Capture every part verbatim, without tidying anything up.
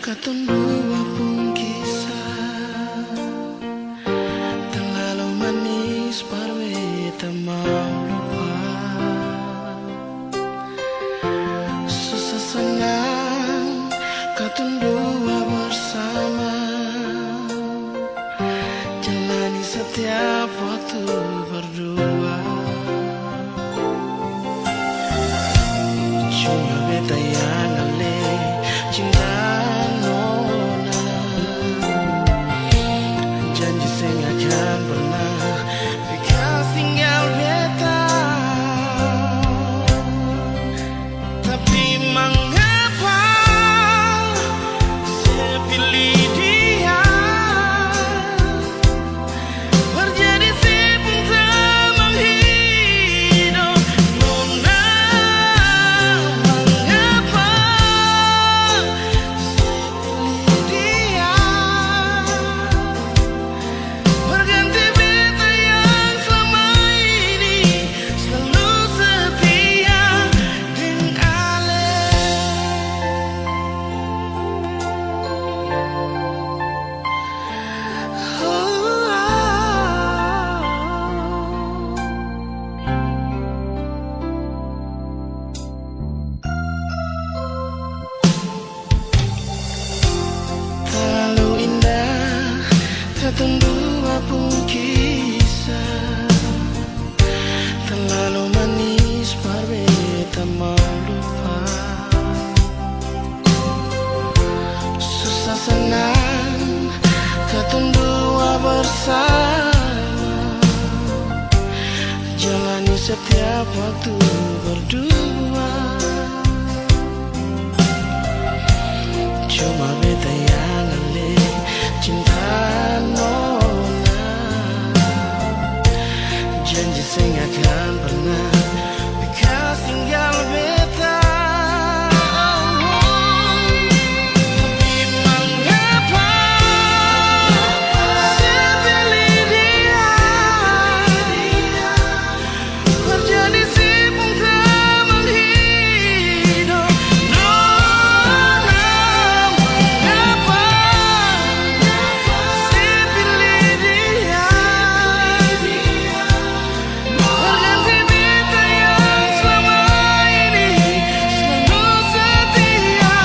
Katong dua pung kisah terlalu manis par beta mau lupa. Susah sanang katong dua bersama, jalani setiap waktu berdua. Cuma beta yang ale cinta nona, janji seng akan pernah bekas tinggal beta. Tapi mangapa se pilih dia? Menjadi si pung tamang hidop nona, mangapa se pilih dia? Berganti beta yang selama ini selalu setia deng ale. Talalu indah katong dua pung kisah, talalu manis par beta mau lupa. Susah sanang katong dua bersama, jalani setiap waktu berdua. Cuma beta yang ale cinta nona, janji seng akan pernah bekas tinggal beta. Tapi mangapa se pilih dia? Menjadi si pung tamang hidop nona, mangapa se pilih dia? Berganti beta yang selama ini selalu setia.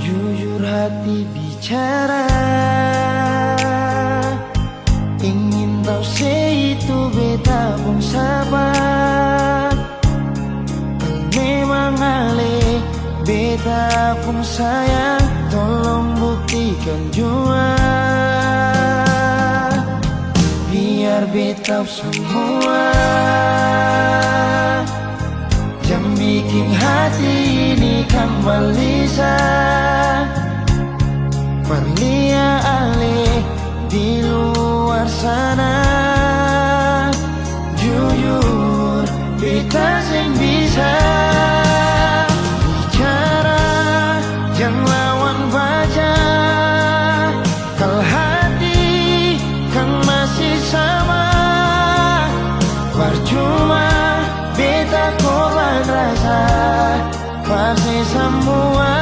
Jujur hati bicara, ingin tau se itu beta pung sapa. Memang ale beta pung sayang, tolong buktikan jua. Biar beta samua, jang biking hati ini kang balisa. Par lia ale di luar sana. Jujur, beta seng bisa bicara, jang lawan baja. Kal hati kan masih sama, parcuma beta korban rasa. Pasti samua.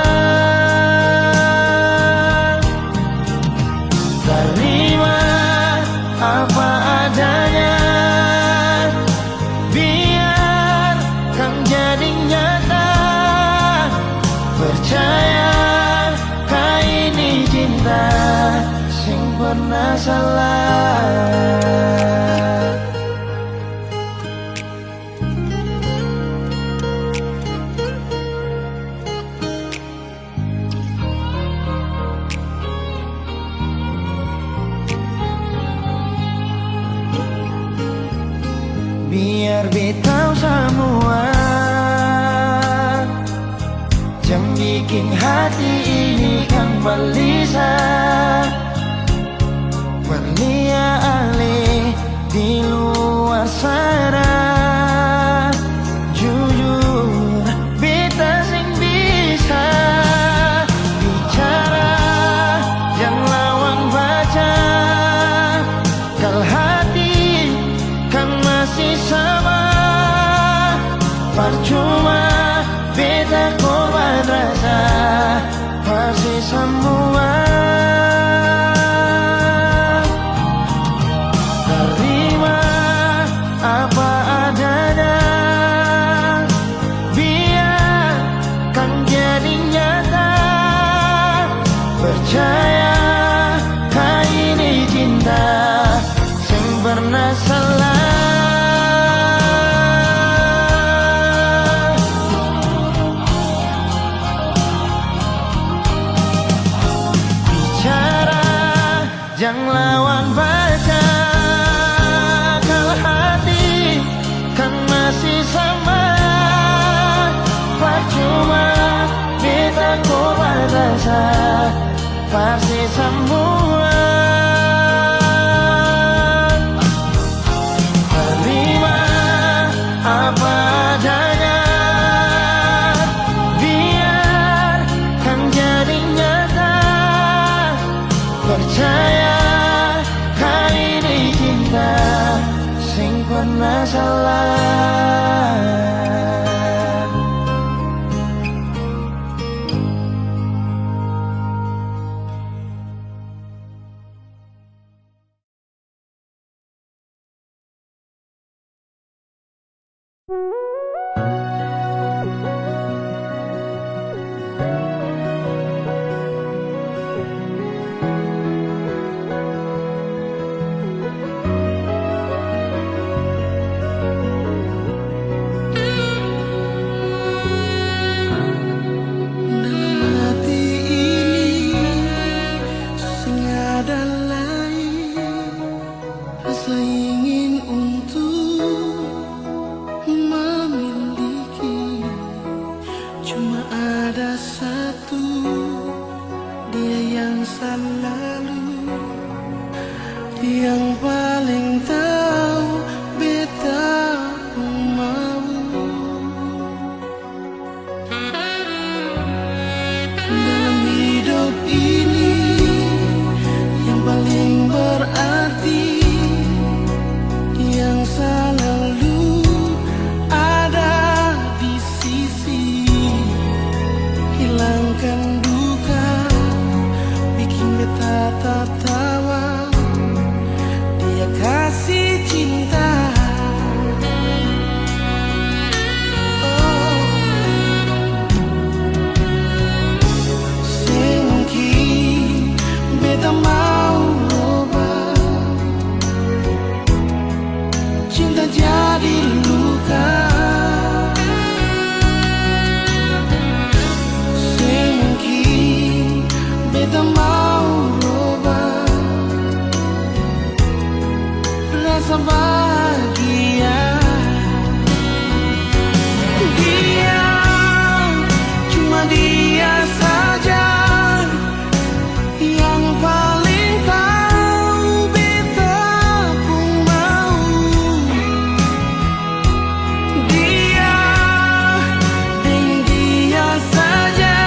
Tarima pernah salah. Biar beta tau samua, jang biking hati ini kang balisa. Parlia ale di luar sana. Jujur, beta seng bisa bicara yang lawan baca. Kal hati kan masih sama, parcuma beta korban rasa. Parsi samua. Tarima apa adanya, biar kan jadi nyata. Percaya ka ini cinta seng pernah salah. Bicara jang lawan baca, kal hati kan masih sama. Parcuma beta korban rasa. Parsi samua. Tarima apa adanya, biar kan jadi nyata. Percaya ka ini cinta seng pernah salah. Dalam hati ini seng ada lai rasa ingin untuk memiliki. Cuma ada satu, dia yang selalu, yang paling tahu beta pung mau. Dalam hidup ini, yang paling berarti, yang selalu ada di sisi, hilangkan duka, biking beta tatawa. Dia kasi cinta. Oh. Seng mungkin beta mau roba. Cinta jadi luka. Seng mungkin beta mau roba rasa bahagia. Dia, cuma dia saja yang paling tau beta pung mau. Dia, deng dia saja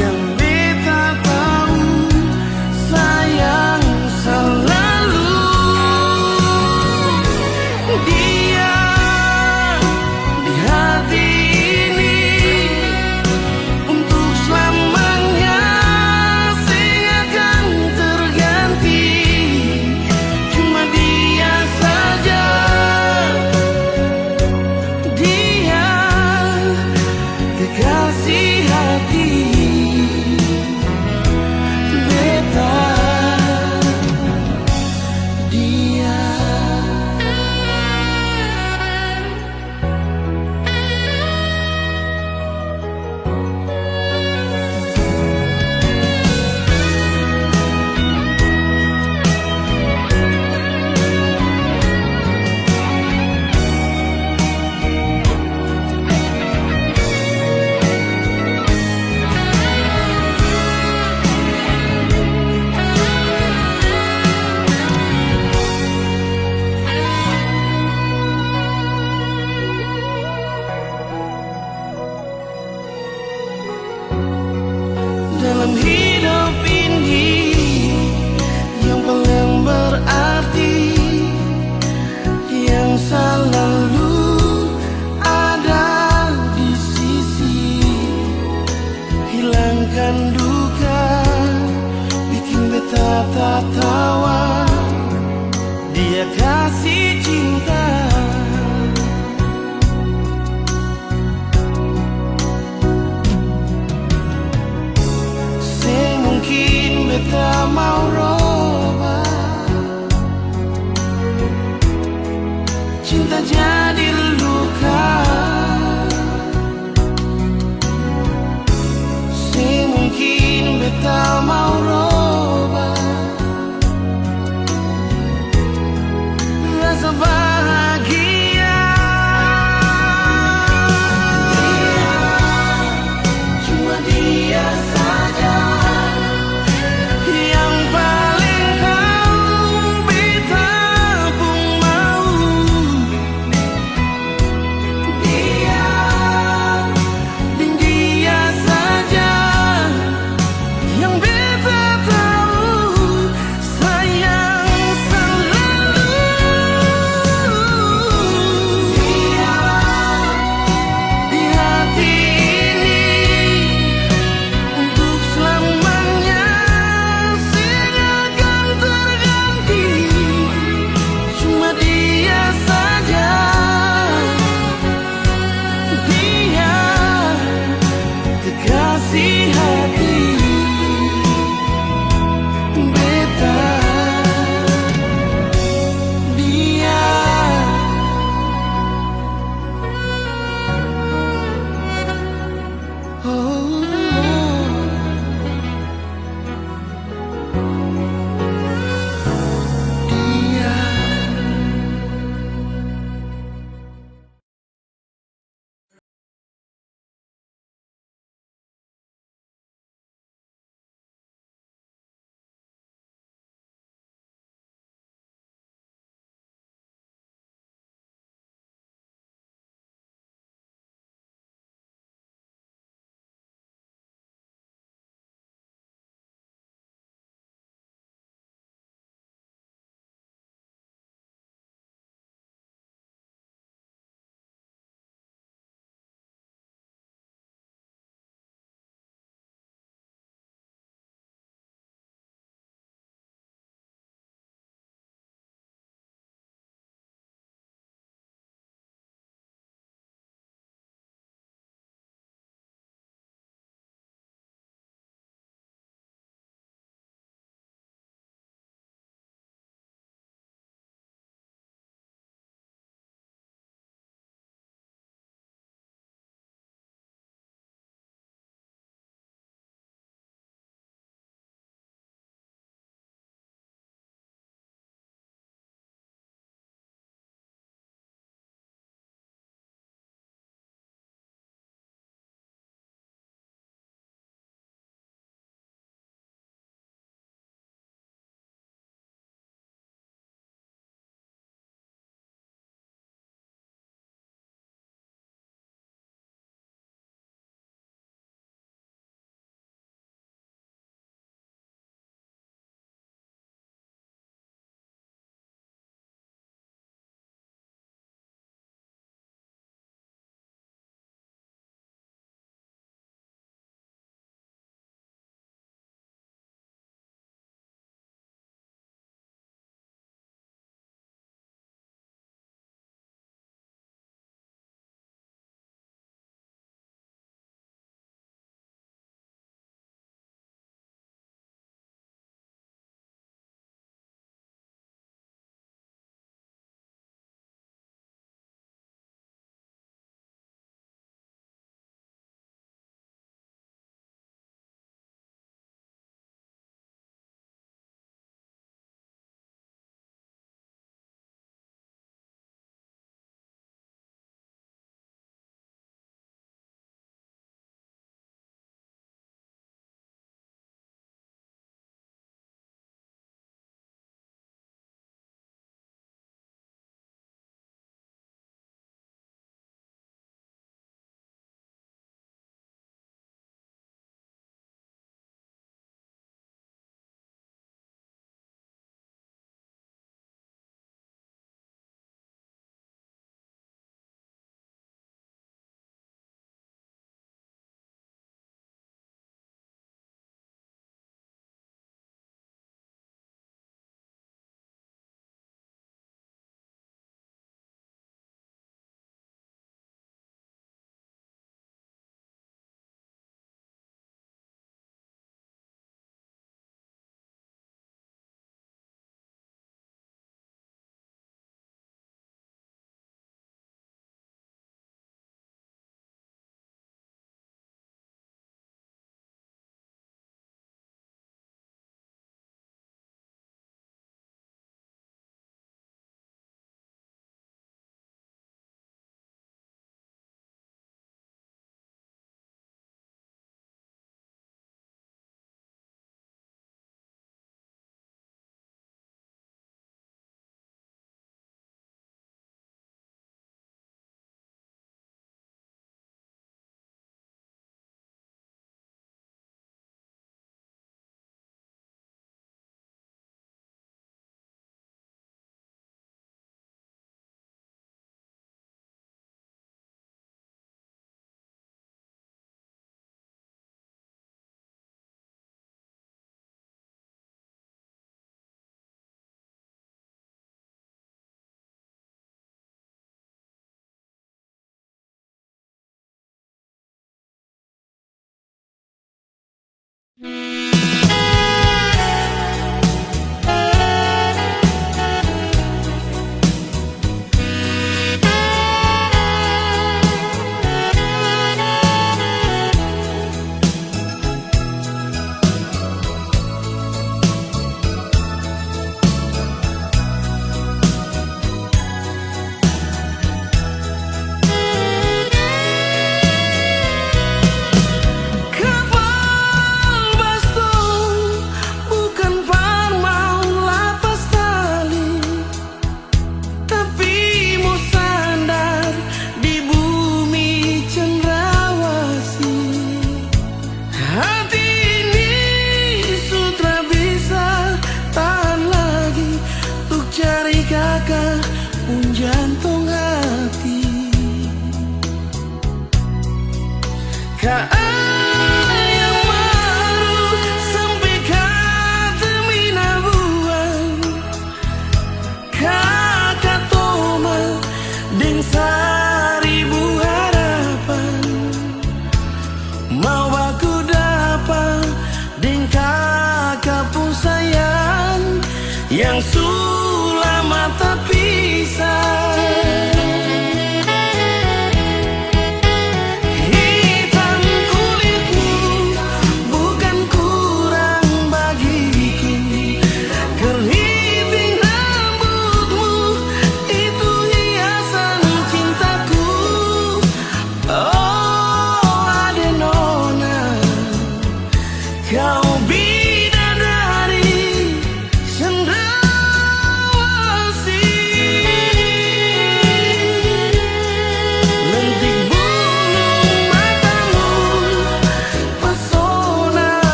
yang beta tau sayang salalu. Tatatawa, dia kasi cinta. Seng mungkin beta mau roba. Cinta jadi luka. Seng mungkin beta mau roba rasa bahagia. Dia, cuma dia saja yang paling tahu beta pung mau. Dia, deng dia saja yang beta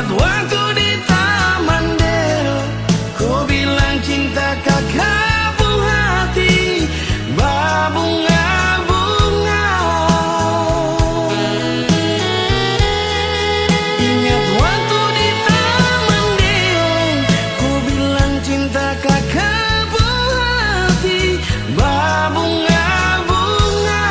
Waktu di taman deo, ko bilang cinta kaka pung hati babunga-bunga. Ingat waktu di taman deo, ko bilang cinta kaka pung hati babunga-bunga.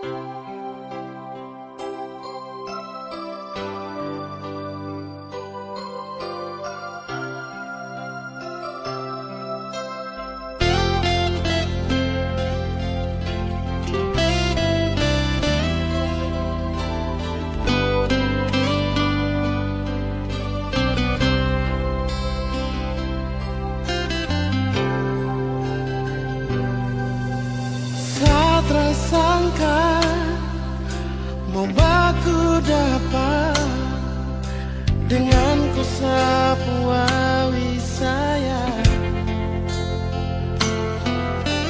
Sa tra sangka mo baku dapa dengan ko sapu awi sayang.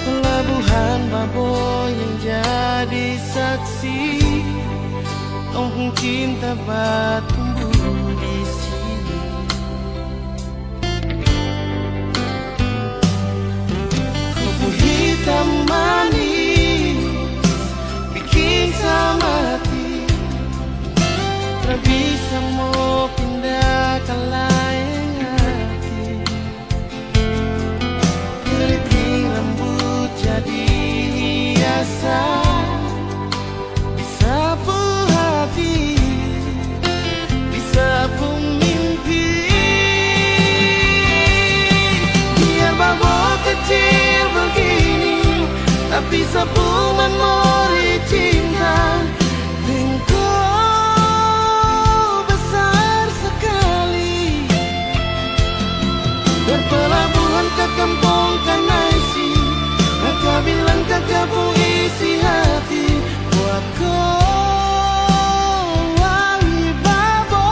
Pelabuhan Babo yang jadi saksi, tong pung cinta batumbu di sini. Kopu hitam manis biking sa mati, tra bisa mo pinda ka laeng hati. Keriting rambut jadi hiasan di sapu hati, di sapu mimpi. Biar Babo kecil begini, tapi sapu memori cinta deng ko besar sekali. Dari pelabuhan ka kampong Kanaisi, kaka bilang kaka pung isi hati buat ko, Wali Babo.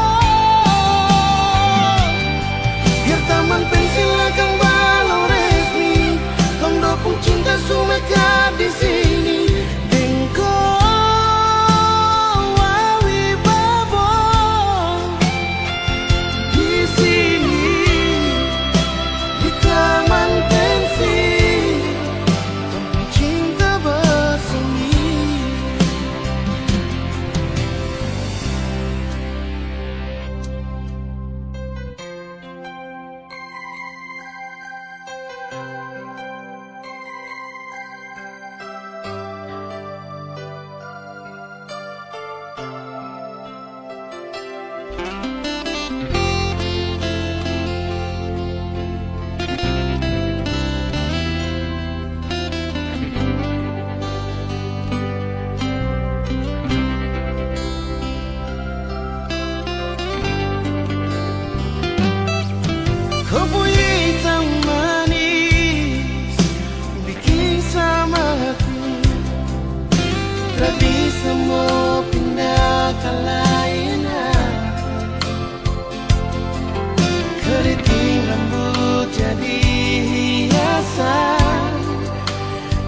Biar taman pensil akang balong resmi, tong dua pung cinta su mekar di sini. Deng ko, Wali Babo, di sini, di taman pensil, tong pung cinta basemi. Kopu hitam manis biking sa mati, tra bisa mo pinda ka lain hati. Keriting rambut jadi hiasan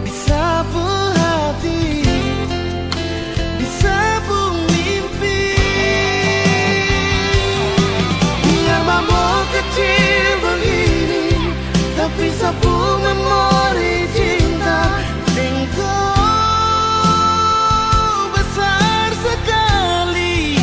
di sapu hati, di sapu mimpi. Biar Babo kecil begini, tapi sapu memori cinta deng ko besar sekali.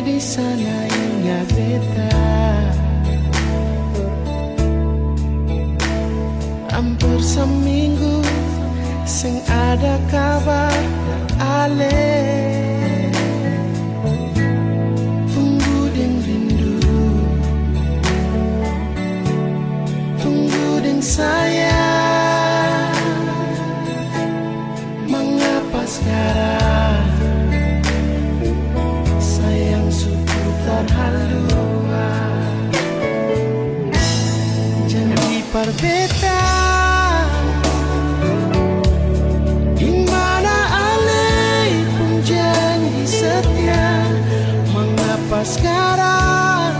Di sana inga beta. Amper saminggu seng ada kabar Ale. Tunggu deng rindu, tunggu deng sayang. Mangapa skarang sayang su putar haluar? Janji par beta, di mana Ale pung janji setia? Mangapa skarang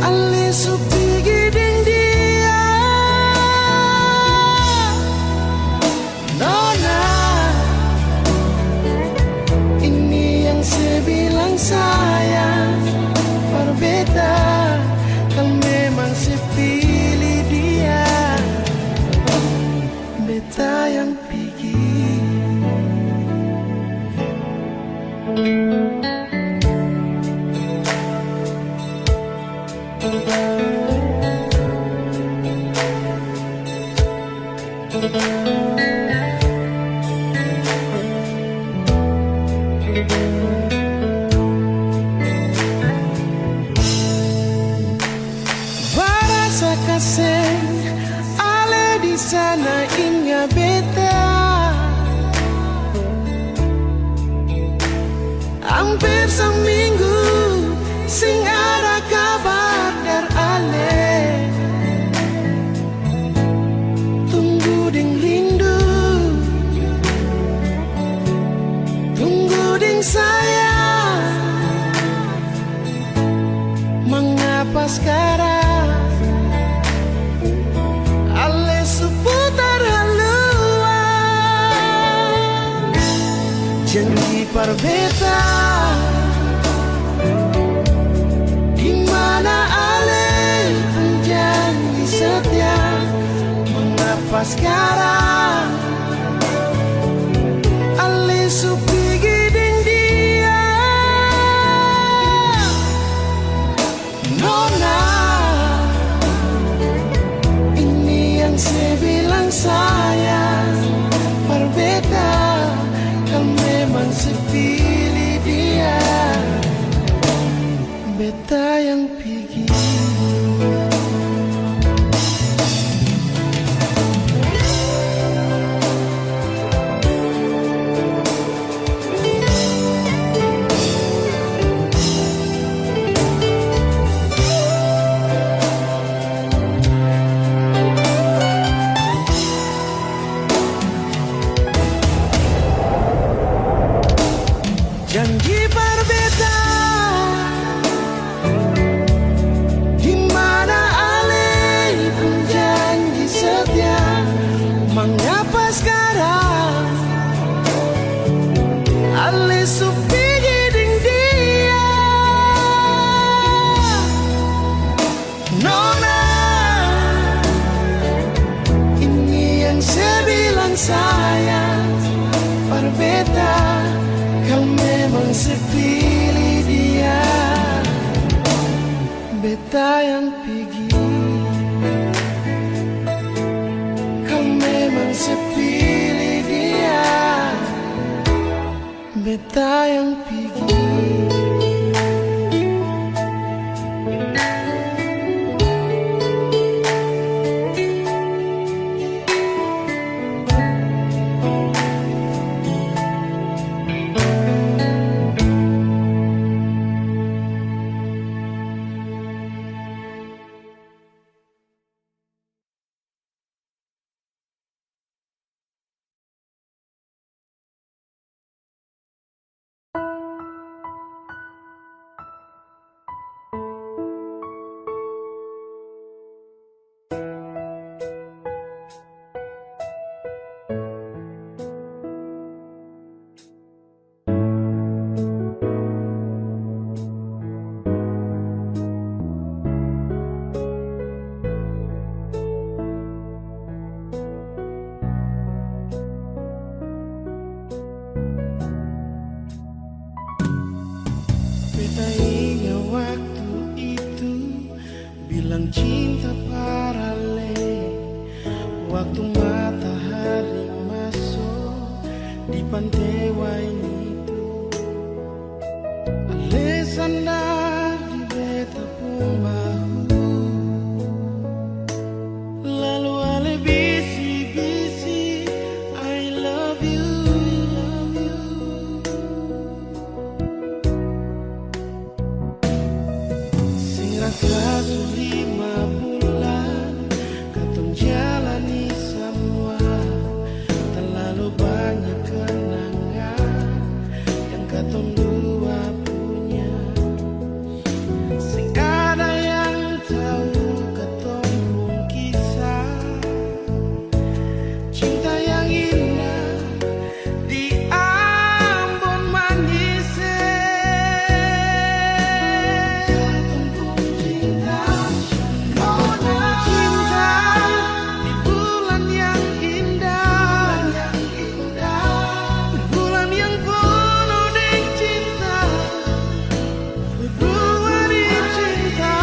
Ale su pigi deng dia? Nona, ini yang se bilang sayang par beta, kal memang se pilih dia, beta yang pigi. Barasa kaseng Ale di sana inga beta. Amper saminggu seng ada kabar dari Ale. Tunggu deng rindu, tunggu deng sayang. Mangapa skarang Ale su putar haluar? Janji par beta, di mana Ale pung janji setia? Mangapa skarang Ale su pigi deng dia? Nona, ini yang se bilang sayang par beta, kal memang se pilih dia, beta yang pigi. Janji par beta, di mana Ale pung janji setia? Mangapa skarang Ale su pigi deng dia? Nona, ini yang se bilang sayang par beta, kal memang se pilih dia, beta yang pigi. Kal memang se pilih dia, beta yang pigi. Yang cinta parale, waktu matahari maso di pante Waingitu, ale sandar di beta pung bahu, lalu ale bisi-bisi, "I love you." Seng rasa su lima bulan katong jalani samua, talalu banya kenangan yang katong dua punya. Seng ada yang tau katong pung kisah. Cinta yang indah di Ambon Manis, eh. Katong pung cinta, katong pung cinta di bulan yang indah, bulan yang penuh deng cinta. Februari cinta,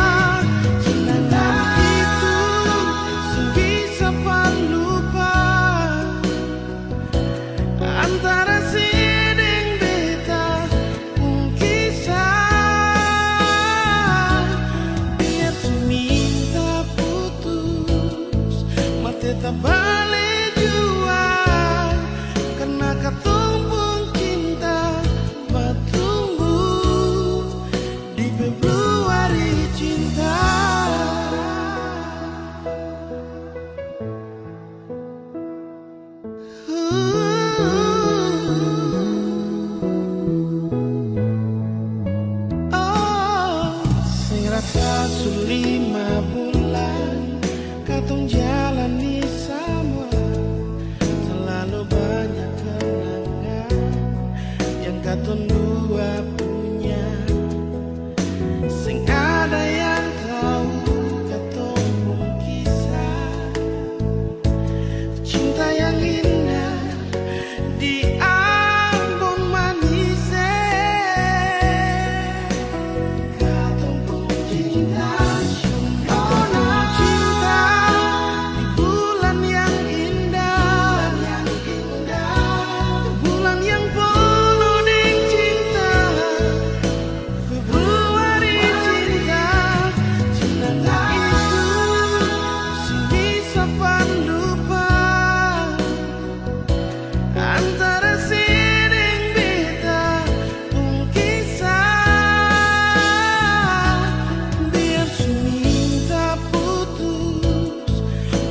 cinta itu seng bisa pan lupa. Antara se deng beta pung kisah, biar su minta putus, mar tetap bale jua, karna katong pung cinta batumbu di Februari cinta. Oh, seng rasa su lima bulan katong jalani samua. Talalu banya kenangan yang katong dua punya. Seng ada yang tau katong pung kisah. Cinta yang indah di Ambon Manis, eh. Katong pung cinta, katong pung cinta di bulan yang indah, bulan yang penuh deng cinta. Februari cinta, cinta itu seng bisa pan lupa. Antara se deng beta pung kisah, biar su minta putus,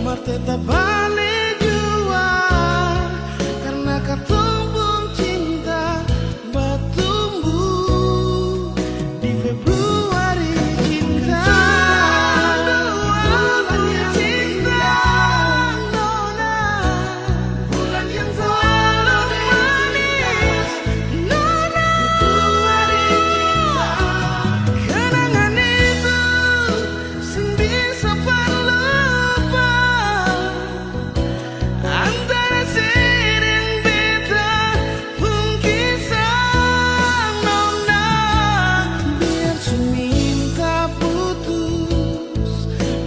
mar tetap bale jua, karna katong pung cinta batumbu di Februari cinta. Bulan yang indah, nona. Bulan yang selalu manis, nona. Februari cinta. Kenangan itu seng bisa pan lupa. Antara se deng beta pung kisah, nona. Biar su minta putus,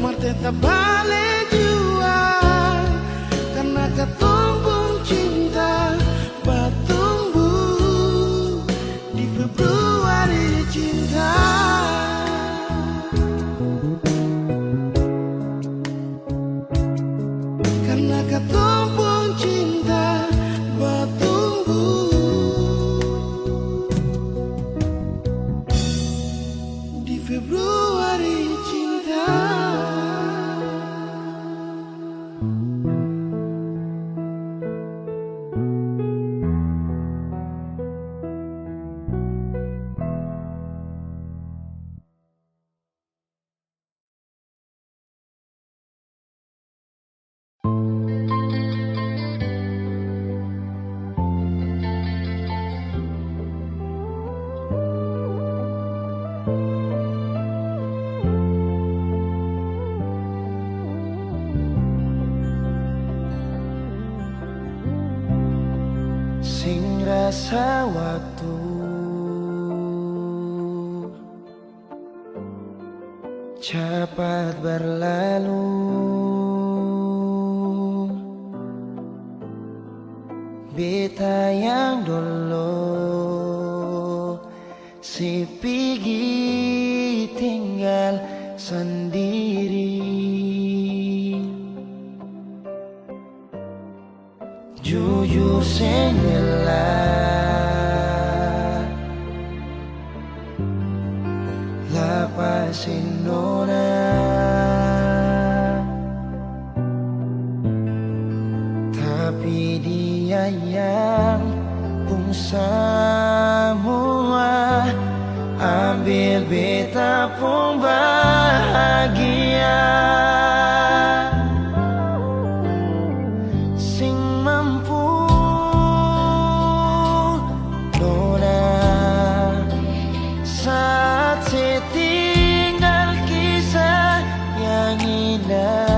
mar tetap bale jua, karna katong pung cinta batumbu di Februari cinta. Karna katong pung cinta batumbu di Februari cinta. Capat berlalu, beta yang dolo se pigi tinggal sandiri. Jujur seng rela lapasi nona, tapi dia yang pung samua. Ambil beta pung bahagia, seng mampu nona saat se tinggal kisah yang indah.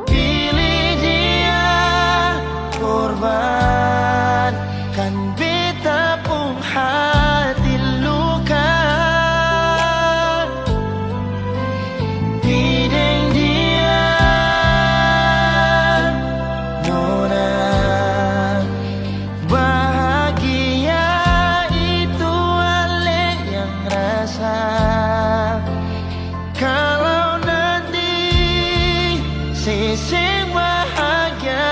Pilih dia korbankan beta pung hati luka. Pi deng dia, nona. Bahagia itu ale yang rasa. Kalau nanti se seng bahagia,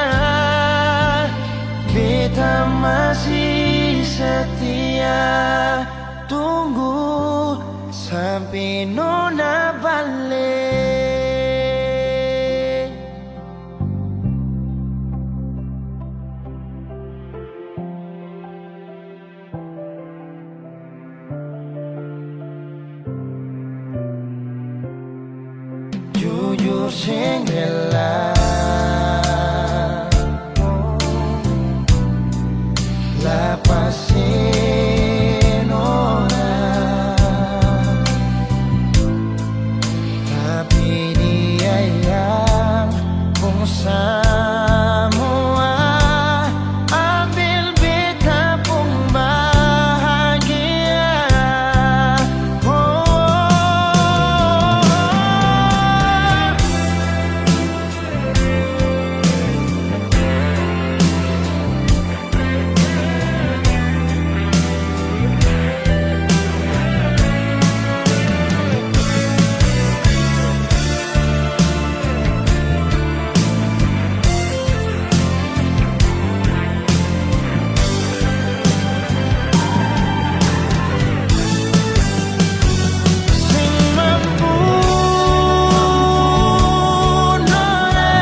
beta masih setia tunggu sampe nona bale. Jujur seng rela lapasi nona, tapi dia yang pung samua. Ambil beta pung bahagia. Oh. Seng mampu nona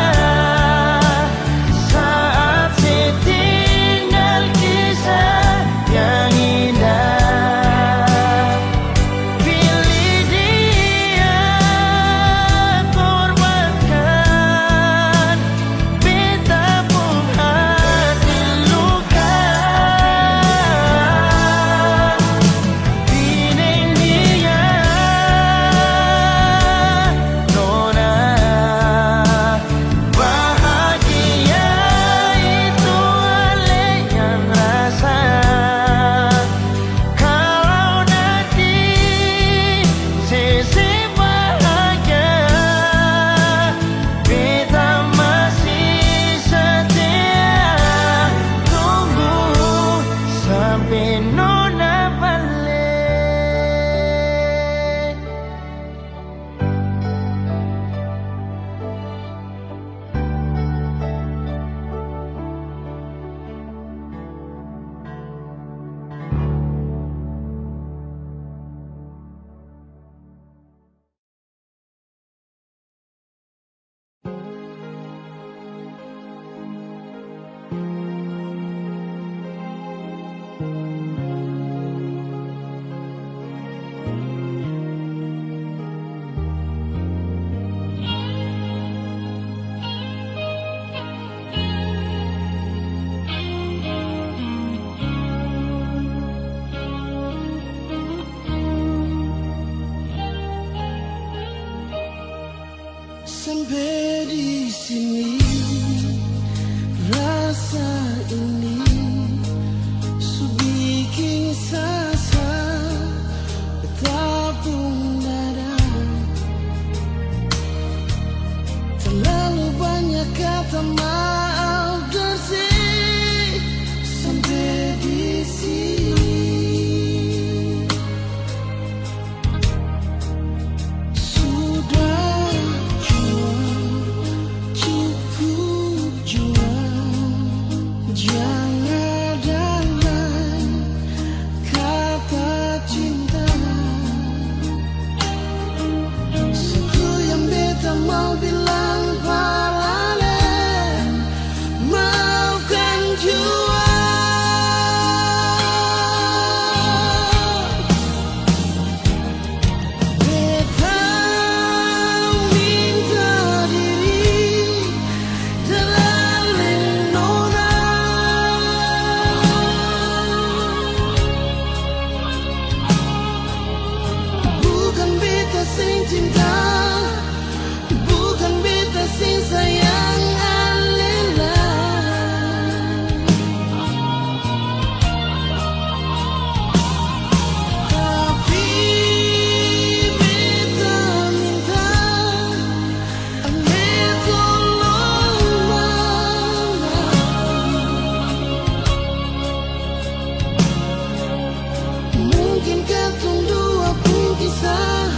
saat se tinggal kisah yang indah. Pilih dia, korbankan beta pung hati luka. Pi deng dia, nona. Bahagia itu ale yang rasa. Kalau nanti se seng bahagia, beta masih setia tunggu sampe nona bale. Sampe di sini, rasa ini su biking sasa. Katong dua pung kisah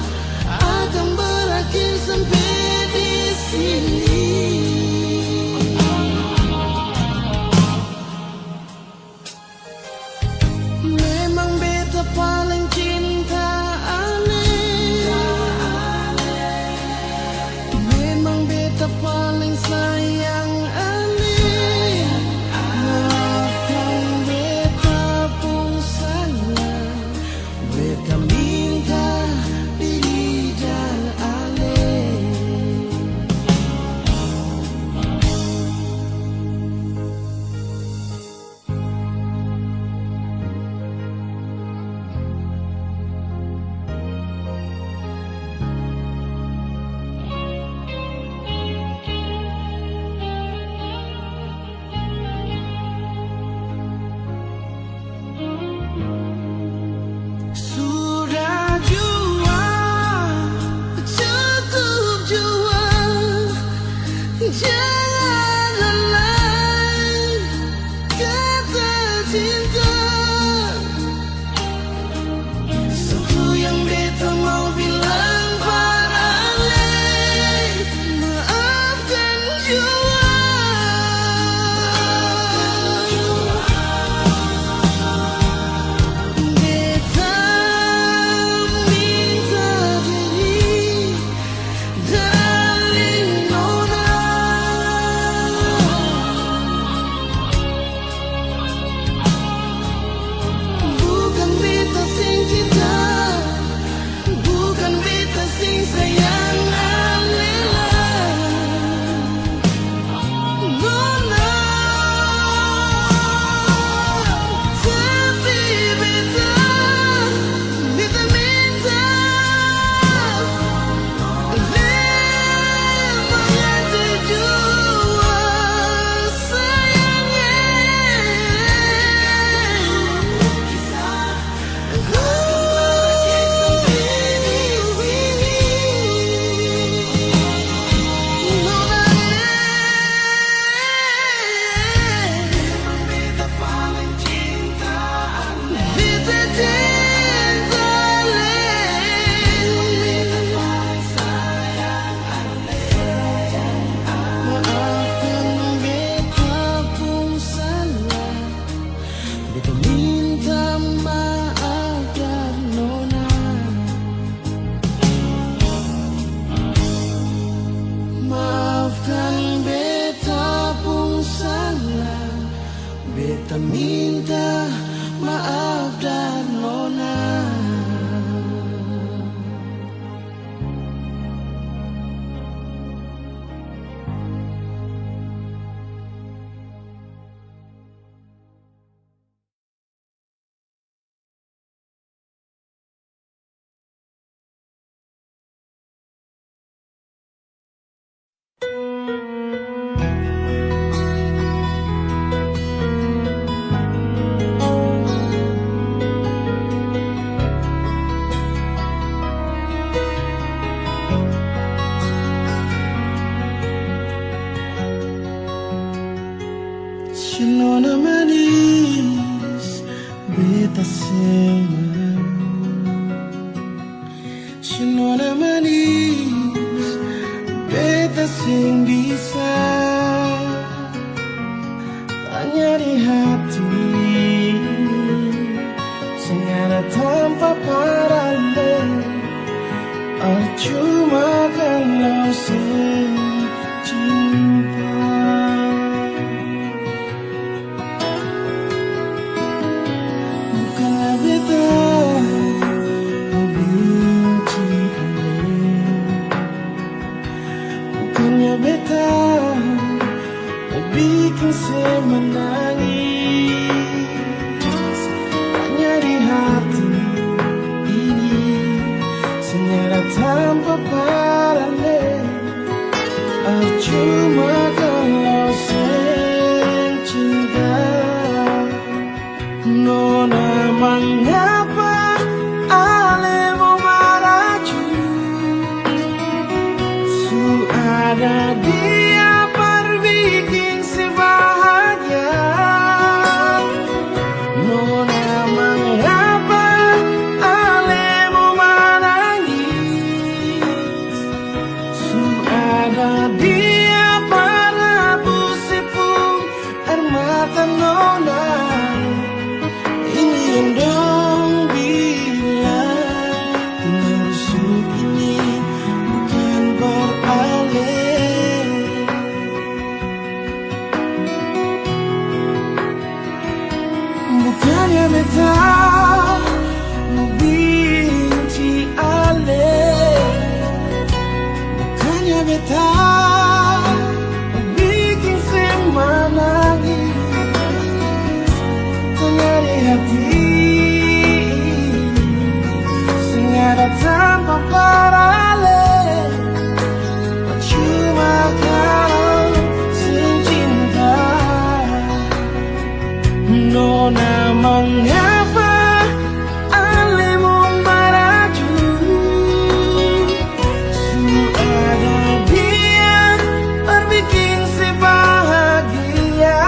akan berakhir sampe di sini. Memang beta paling cinta ale. Memang beta paling sayang ale. Maafkan beta pung salah. Beta minta diri dan ale. Sudah jua, cukup jua, jangan lelai kata cinta. Satu yang beta mau bilang par ale, maafkan jua. Beta minta diri, darling nona. Bukan beta seng cinta, bukan beta seng sayang ale lai. Nona, tapi beta, beta minta, lei mangata jua sayang e. Maafkan beta pung salah. Beta minta maaf dari nona. Maafkan beta pung salah. Beta minta maaf dari nona. Si nona manis, beta seng mau. Si nona manis, beta seng bisa. Tanya di hati, seng ada tampa par ale, percuma kalau seng cinta. Bukannya beta mo benci ale, bukannya beta mo biking se manangis. Hanya di hati ini, seng ada tampa par ale. Percuma kalau seng cinta. Nona mangapa ale mo mara ju? Su ada dia par biking se bahagia. Nona mangapa hati seng ada tampa parale, parcuma kalo seng cinta. Nona mangapa ale mo maraju? Su ada dia par biking se bahagia.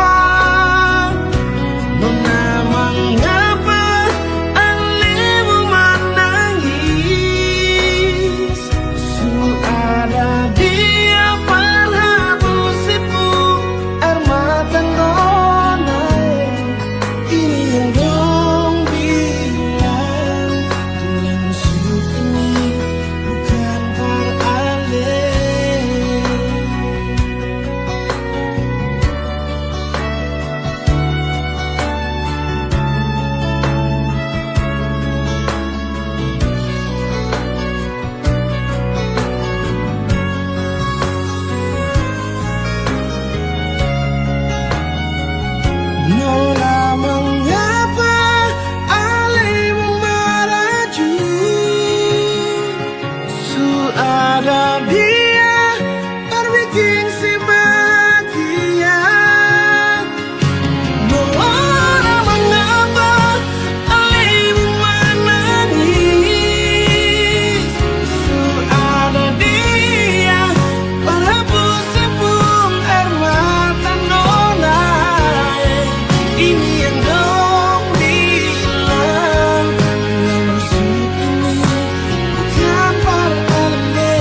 Nona mangapa ale mo manangis? Su ada dia par hapus se pung aer mata nona e. Ini yang dong bilang, tulang rusuk ini bukan par ale. Nona mangapa ale mo maraju? Su ada dia par biking se bahagia. Nona mangapa ale mo manangis? Su ada dia par hapus se pung aer mata nona e. Ini yang dong bilang, tulang rusuk ini bukan par ale.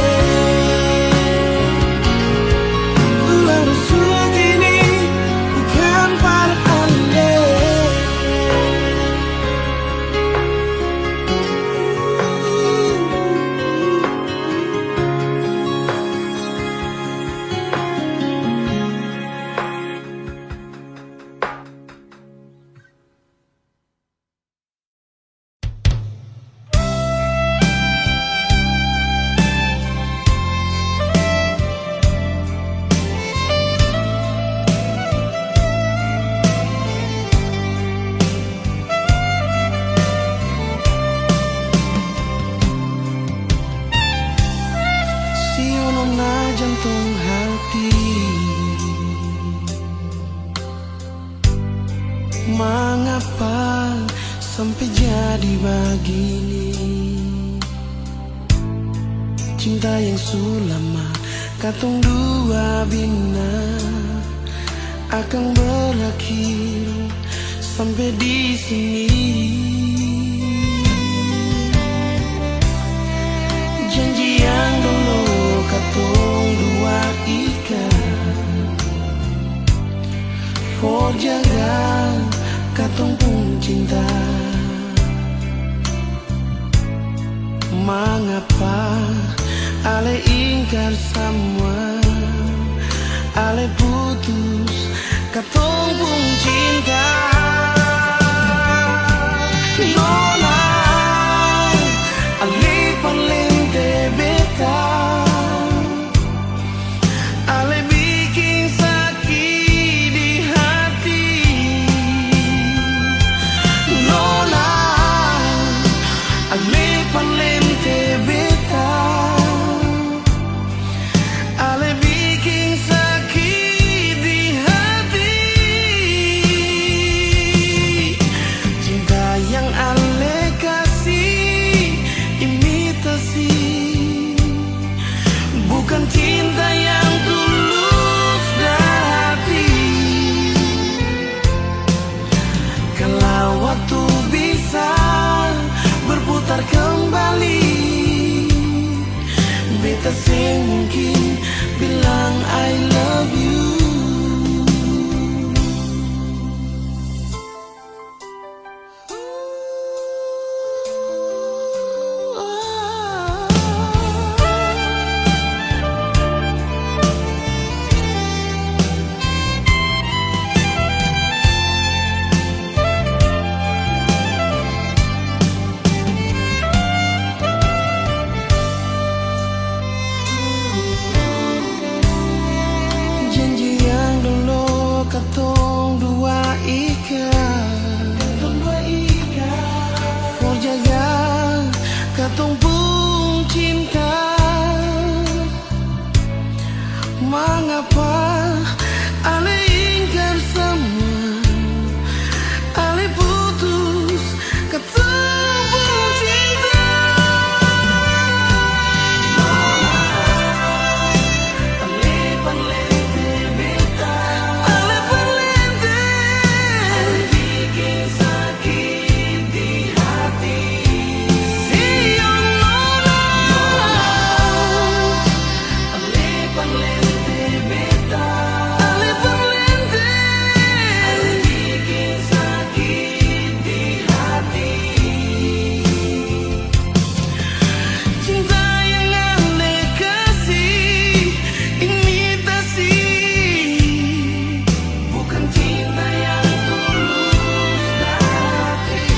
Tulang rusuk ini bukan par ale. Sio nona jantong hati, mangapa sampe jadi bagini? Cinta yang su lama katong dua bina akang berakhir sampe di sini. Janji yang dolo katong dua ikat for jaga katong pung cinta. Mangapa ale ingkar samua, ale putus katong pung cinta? Nona, ale paleng te beta. Ale biking saki di hati. Nona, ale paleng te beta. Ale biking saki di hati. Cinta yang ale Cinta, mangapa ale ingkar samua? Ale putus katong pung cinta. Cinta yang ale kasi imitasi, bukan cinta yang tulus dari hati.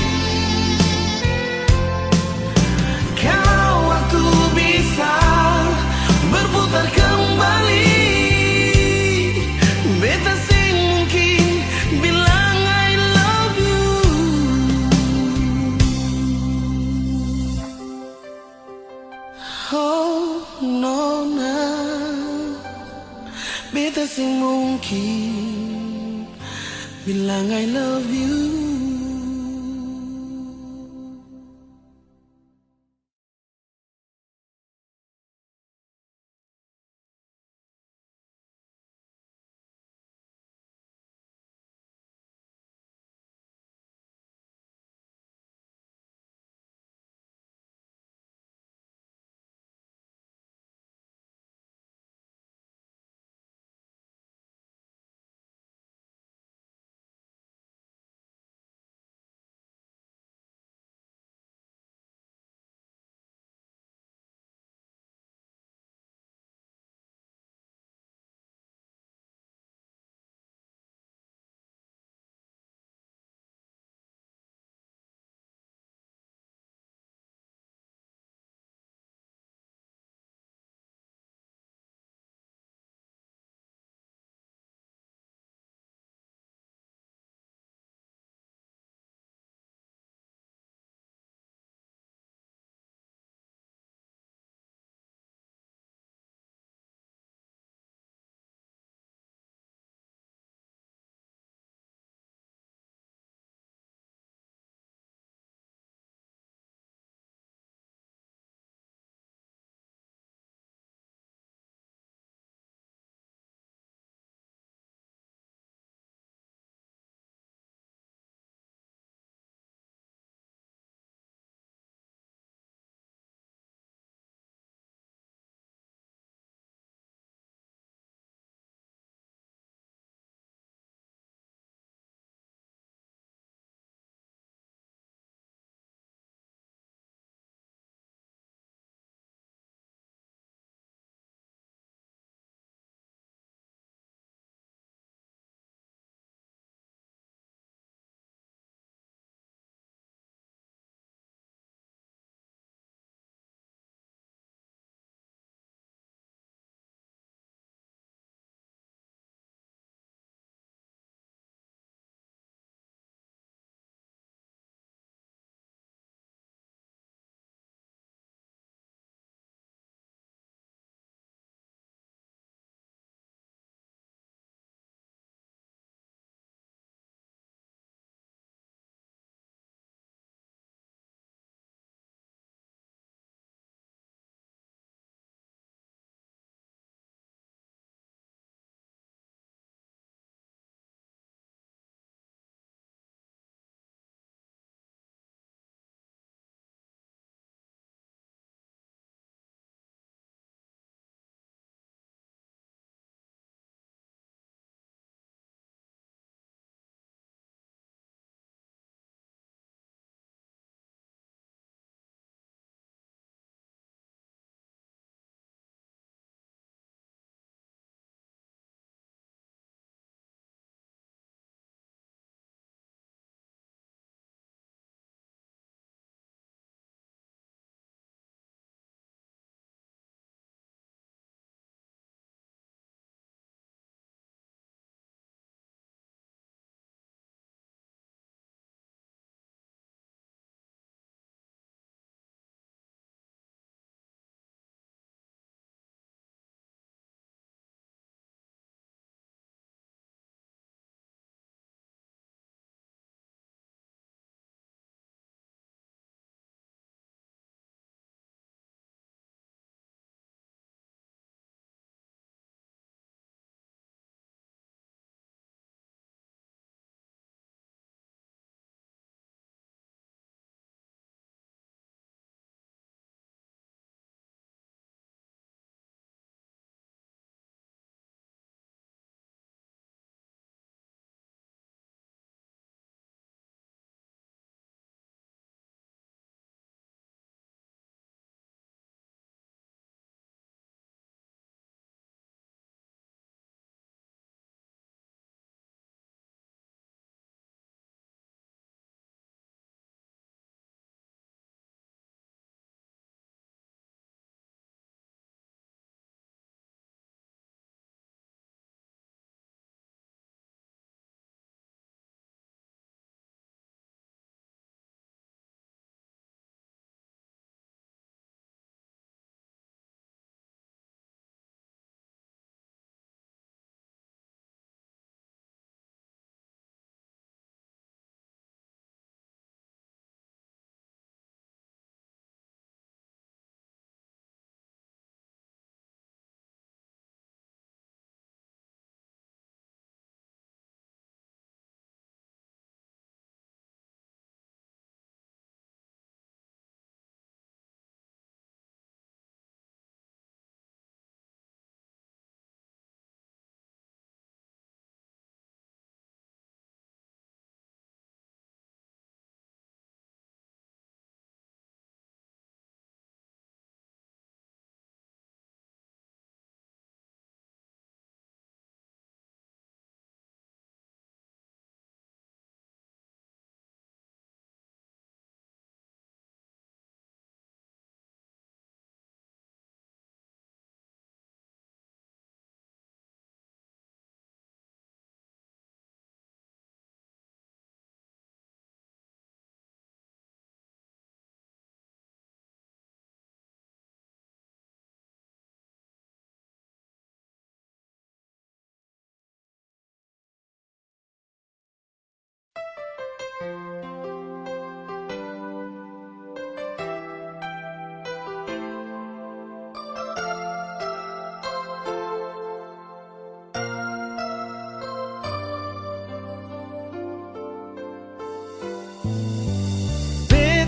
Kalau waktu bisa berputar kembali, beta seng mungkin bilang I love you. Oh, nona, beta seng mungkin bilang I love you.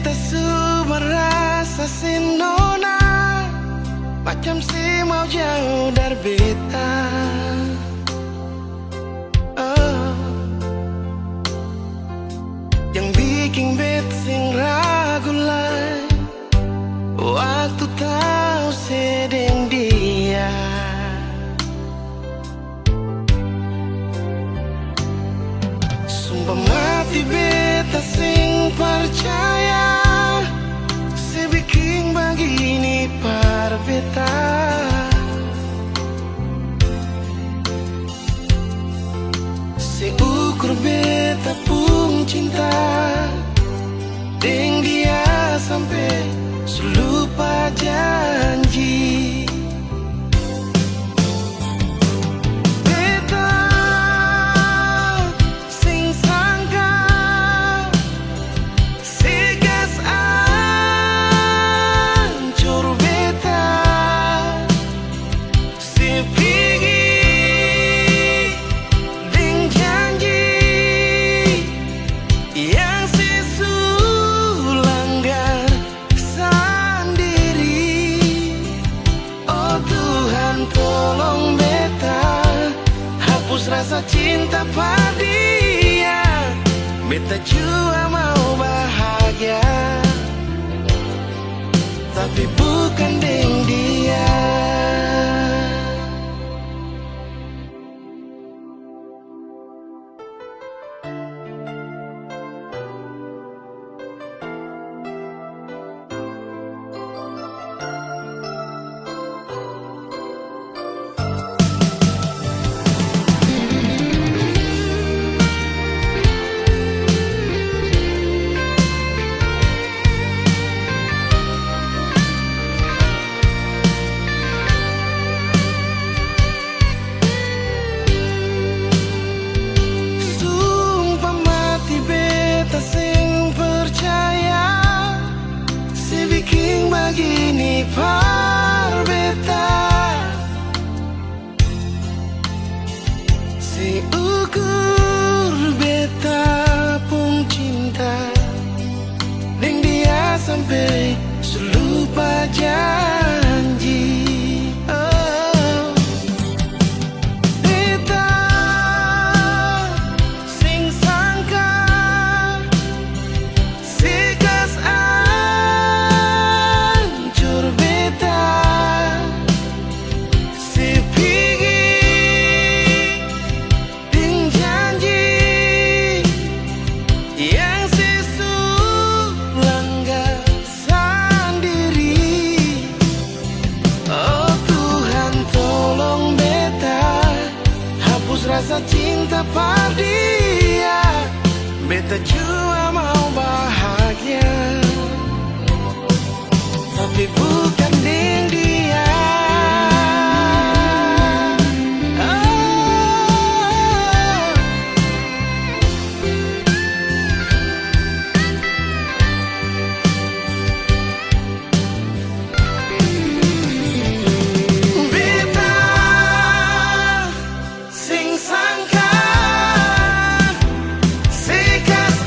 Beta su marasa seng nona, macam se mau jauh dari beta. Oh. Yang biking beta seng ragu lai, waktu tau se deng dia. Sumpa mati beta seng parcaya, se biking bagini par beta. Se ukur beta pung cinta deng dia sampe su lupa janji. Beta seng sangka se kas ancor beta, se pigi deng janji yang se su langgar sandiri. Oh Tuhan, tolong beta hapus rasa cinta pa dia. Beta jua mau bahagia, tapi bukan deng dia. Sumpa mati beta seng percaya, se biking bagini par beta. Se ukur beta pung cinta deng dia sampe su lupa janji. Oh, beta seng sangka se kas ancor beta, se pigi deng janji yang se su langgar sandiri. Oh Tuhan, tolong beta hapus rasa cinta par dia. Beta jua mau bahagia, tapi bukan deng dia. Oh. Beta seng sangka se kas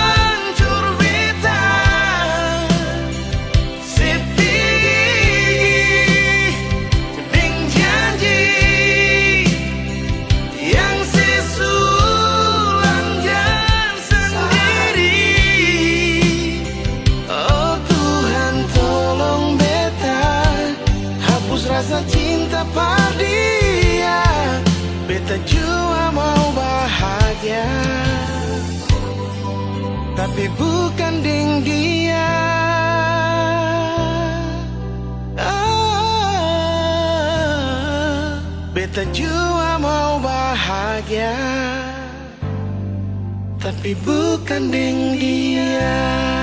ancor beta, se pigi deng janji yang se su langgar sandiri. Oh Tuhan, tolong beta hapus rasa cinta par dia. Beta jua mau bahagia, tapi bukan deng dia. Ah, beta jua mau bahagia, tapi bukan deng dia.